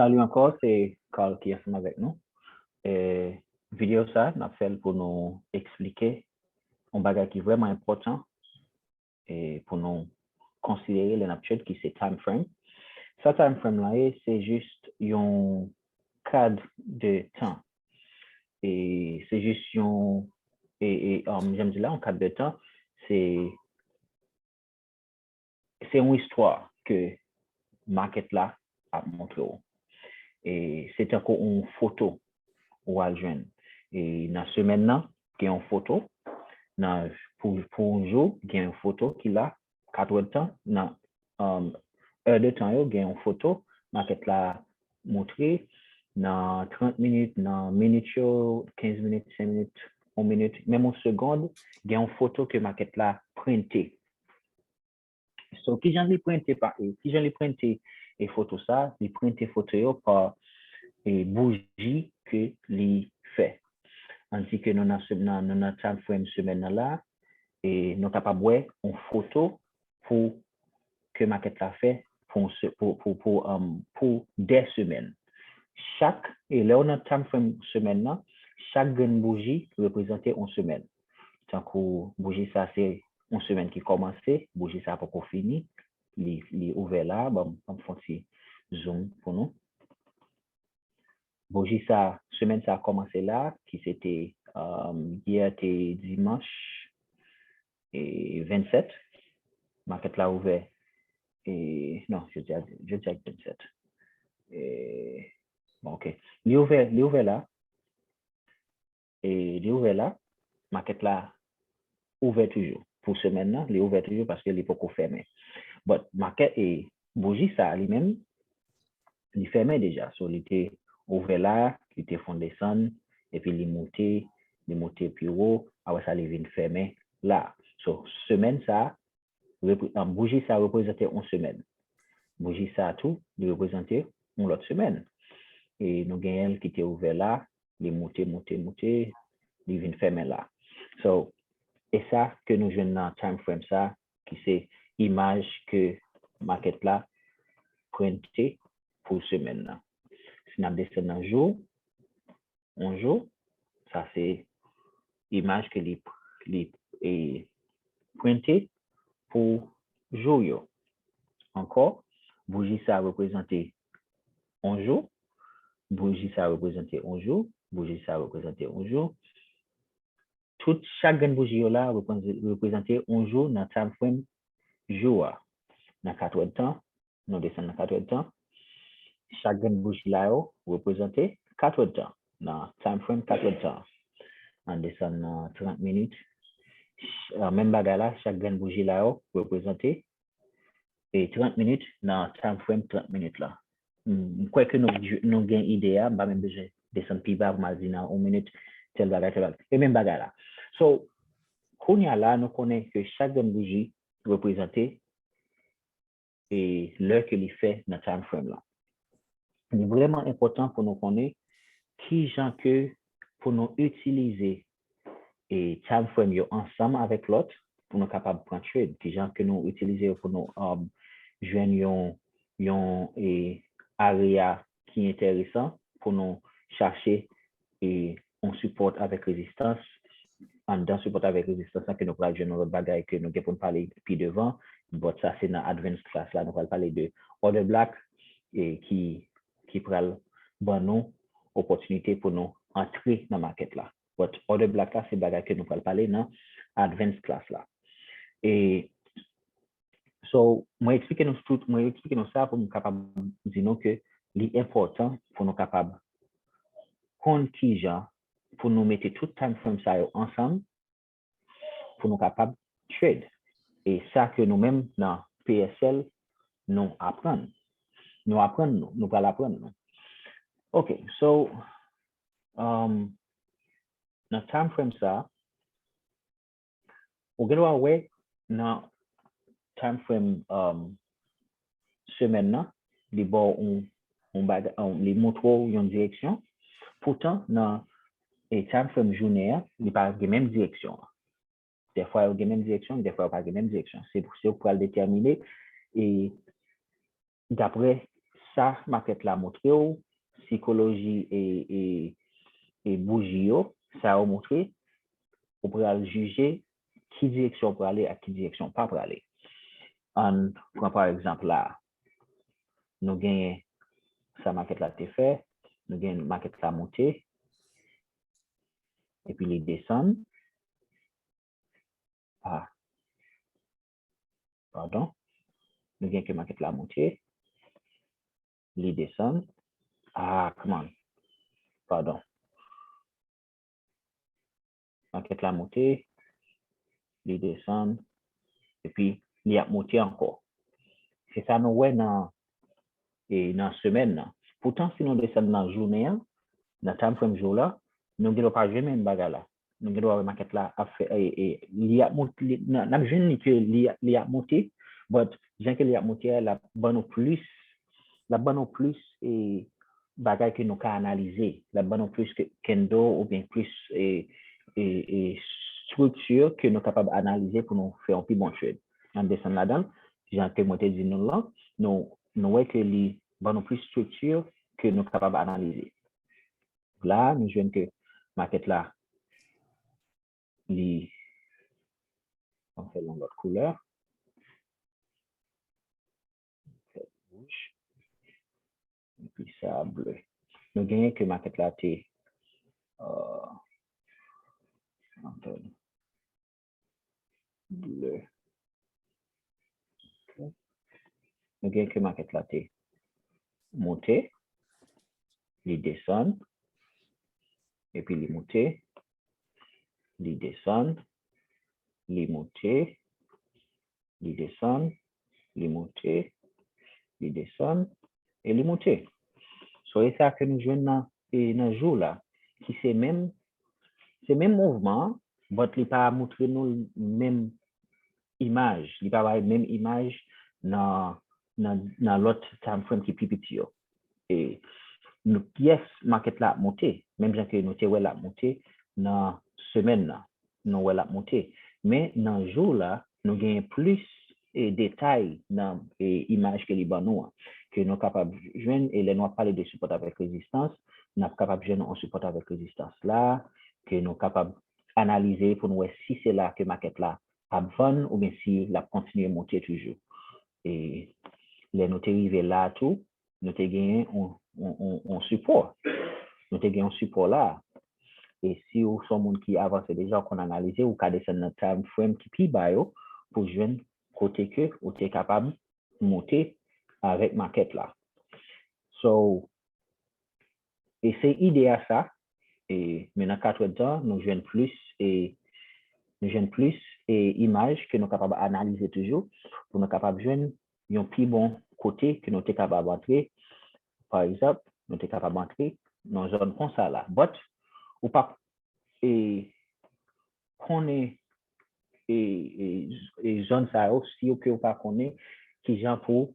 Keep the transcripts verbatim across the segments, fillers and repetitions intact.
Salut encore, c'est Carl qui est ensemble avec nous. Et vidéo ça, n ap fè l pou nou eksplike yon bagay ki vrèman enpòtan e pou nou konsidere lè n ap trade, ki se time frame. Sa time frame lan ye, se jis yon kad de tan. E se jis yon, e, e, um, jan m di la, yon kad de tan, se se yon istwa ke market la ap montre w. E se tankou yon foto ou al jwenn. E nan semèn nan, gen yon foto. Nan, pou, pou yon jou, gen yon foto ki la, katrè tan. Nan, um, è de tan yo, gen yon foto market la montre. Nan trant minit, nan minit yo, kenz minit, senk minit, yon minit, menm yon segond, gen yon foto ke market la prente. So, kijan li prente pa, e, kijan li prente e foto sa? Li prente foto yo pa, e, bouji ke li fè. Ann di ke nou nan, se- nan, nou nan time frame semèn nan la, e nou kapab wè yon foto pou ke market la fè pou, se- pou, pou, pou, um, pou de semèn. Chak, e lè w nan time frame semèn nan, chak grenn bouji reprezante yon semèn. Tankou bouji sa se yon semèn ki kòmanse, bouji sa poko fini, li, li ouvè la, ban m, ban m fè yon ti zoom pou nou. Bouji sa, semèn sa kòmanse la, ki se te, um, yè te dimanch, e vennsèt, market la ouvè, e, non, jodi a, jodi a vennsèt. E, bon, ok. Li ouvè, li ouvè la, e li ouvè la, market la ouvè toujou. Pou semèn nan, li ouvè toujou paske li poko fèmen. But market e bouji sa li menm, li fèmen deja. So, li te ouvè la, li te fon desann, epi li moute, li moute pi wo, apre sa li vin fèmen la. So, semèn sa, repre- an, bouji sa reprezante yon semèn. Bouji sa tou, li reprezante yon lòt semèn. E nou genyen l ki te ouvè la, li moute, moute, moute, li vin fèmen la. So, e sa ke nou jwenn nan time frame sa, ki se imaj ke market la prente pou semèn nan. Si n ap desann nan jou, yon jou, sa se imaj ke li, li e, prente pou jou yo. Ankò, bouji sa reprezante yon jou, bouji sa reprezante yon jou, bouji sa reprezante yon jou. Tout, chak grenn bouji yo la reprezante, reprezante yon jou nan time frame jou a. Nan katrè tan, nou desann nan katrè tan. Chak grenn bouji la yo reprezante katrè tan nan time frame katrè tan. Ann desann nan trant minit. Ch- menm bagay la, chak grenn bouji la yo reprezante e trant minit nan time frame trant minit la. M kwè ke nou, nou gen ide a, m pa menm bezwen desann pi ba pou m al di nan yon minit, tèl bagay, tèl bagay. E menm bagay la. So, kounye a la, nou konnen ke chak grenn bouji reprezante e lè ke li fè nan time frame lan. Li vrèman enpòtan pou nou konnen kijan ke pou nou itilize e time frame yo ansanm avèk lòt pou nou kapab pran trade. Kijan ke nou itilize yo pou nou um, jwenn yon, yon e, area ki enteresan pou nou chache e, yon sipòt avèk rezistans. Anndan sipòt avèk rezistans lan ke nou pral jwenn yon lòt bagay ke nou gen pou n pale pi devan. But sa se nan advance class la, nou pral pale de order block e, ki, ki pral ban nou opòtinite pou nou antre nan market la. But order block la, se bagay ke nou pral pale nan advance class la. E so, mwen eksplike nou tout, mwen eksplike nou sa pou m kapab di nou ke li enpòtan pou nou kapab konn kijan pou nou mete tout time frame sa yo ansanm pou nou kapab trade. E sa ke nou menm nan P S L, nou aprann. Nou aprann nou, nou pral aprann nou. Ok, so, um, nan time frame sa, ou gen dwa wè nan time frame um, semèn nan, li ba w yon, yon bagay, um, li montre w yon direksyon. Poutan, nan e time frame jounen an, li pa gen menm direksyon an. Dèfwa yo gen menm direksyon, dèfwa yo pa gen menm direksyon. Se, se ou k pral detèmine e daprè sa makèt la montre w, sikoloji e, e, e bouji yo, sa yo montre, ou pral jije ki direksyon w prale ak ki direksyon w pa prale. Ann pran pa egzanp la, nou genyen sa makèt la te fè, nou genyen makèt la monte, epi li desann. Ah, padon. Nou gen ke makèt la monte, li desann. Ah, come on. Padon. Makèt la monte, li desann, epi li ap monte ankò. Se sa nou wè nan, e, nan semèn nan. Poutan, si nou desann nan jounen an, nan time frame jou la, nou gen dwa pa jwenn menm bagay la. Nou gen dwa wè makèt la ap fè, e, e, li ap monte, li, n, n ap jwenn li ke li, li ap monte, but jan ke li ap monte a, l ap ban nou plis, l ap ban nou plis, e, bagay ke nou ka analize. L ap ban nou plis ke candle oubyen plis, e, e, e, estrikti ke nou kapab analize pou nou fè yon pi bon trade. Ann desann ladan l, jan ke mwen te di nou lan, nou, nou wè ke li ban nou plis estrikti ke nou kapab analize. La, nou jwenn ke makèt la, li, ann fè l yon lòt koulè. Fè l wouj. Epi sa ble. Nou genyen ke makèt la te, euh, ann fè l ble. Ok. Nou genyen ke makèt la te monte, li desann, epi li monte, li desann, li monte, li desann, li monte, li desann, e li monte. So, e sa ke nou jwenn nan, e nan jou la, ki se menm, se menm mouvman an, but li pa montre nou menm imaj, li pa bay menm imaj nan, nan, nan lòt time frame ki pi piti yo. E nou, yes, makèt la ap monte, menm jan ke nou te wè l ap monte nan semèn nan, nou wè l ap monte. Men nan jou la, nou genyen plis, e, detay nan, e, imaj ke li ban nou an, ke nou kapab jwenn, e lè nou ap pale de sipòt avèk rezistans, n ap kapab jwenn yon sipòt avèk rezistans la, ke nou kapab analize pou nou wè si se la ke makèt la ap vann oubyen si l ap kontinye monte toujou. E lè nou te rive la tou, nou te genyen yon, yon, yon, yon sipò. Nou te gen yon sipò la. E si w se yon moun ki avanse deja, ou konn analize, ou ka desann nan time frame ki pi ba yo pou jwenn kote ke ou te kapab monte avèk makèt la. So, e se ide a sa, e, men nan kat èdtan, nou jwenn plis, e, nou jwenn plis, e, imaj ke nou kapab analize toujou, pou nou kapab jwenn yon pi bon kote ke nou te kapab antre. Pa egzanp, nou te kapab antre nan zòn konsa la. But, ou p ap, e, konnen, e, e, e zòn sa yo, si ke ou pa konnen kijan pou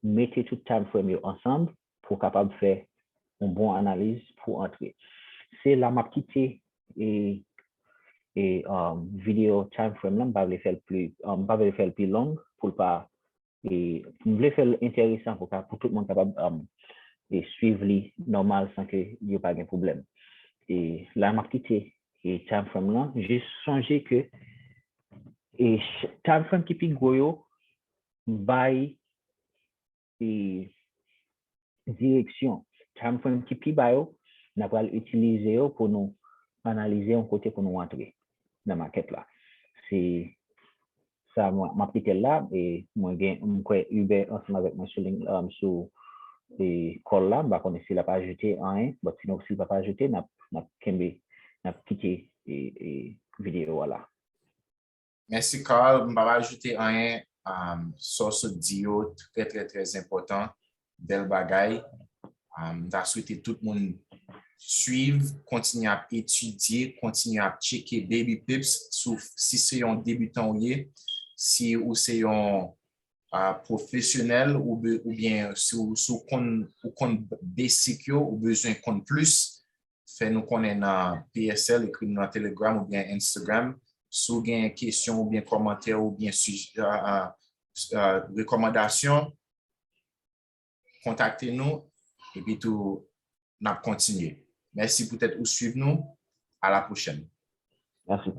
mete tout time frame yo ansanm pou w kapab fè yon bon analiz pou antre. Se la m ap kite, e, e, um, videyo time frame lan, m pa vle fè l pli, um, m pa vle fè l pi long pou l pa, e, m vle fè l enteresan pou ka, pou tout moun kapab, um, e, swiv li nòmal san ke yo pa gen pwoblèm. E la m ap kite, e, time frame lan, jis sonje ke, e, ch-, time frame ki pi gwo yo bay, e, direksyon. Time frame ki pi ba yo, n a pral itilize yo pou nou analize yon kote pou nou antre nan makèt la. Se sa mwen, m ap kite l la, e mwen gen, m kwè Hubert ansanm avèk mwen sou liy, um, sou, e, call la, m pa konnen si l ap ajoute anyen, but sinon si l p ap ajoute, n ap, n ap kenbe, n ap kite, e, e, videyo a la. Mèsi, Carl. M p ap ajoute anyen. Um, sa w sot di yo, trè, trè, trè enpòtan. Bèl bagay. Um, m ta swete tout moun swiv, kontinye ap etidye, kontinye ap tcheke Baby Pips. Si w, si se yon debitan w ye, si ou se yon, uh, pwofesyonèl, ou be-, oubyen si w, si w konn, ou konn basic yo, ou bezwen konn plis, fè nou konnen nan P S L, ekri nou nan Telegram oubyen Instagram. Si w gen kesyon oubyen kòmantè oubyen sij-, a, a, a, rekòmandasyon, kontakte nou, epi tou n ap kontinye. Mèsi poutèt ou swiv nou. A la pwochèn. Mèsi.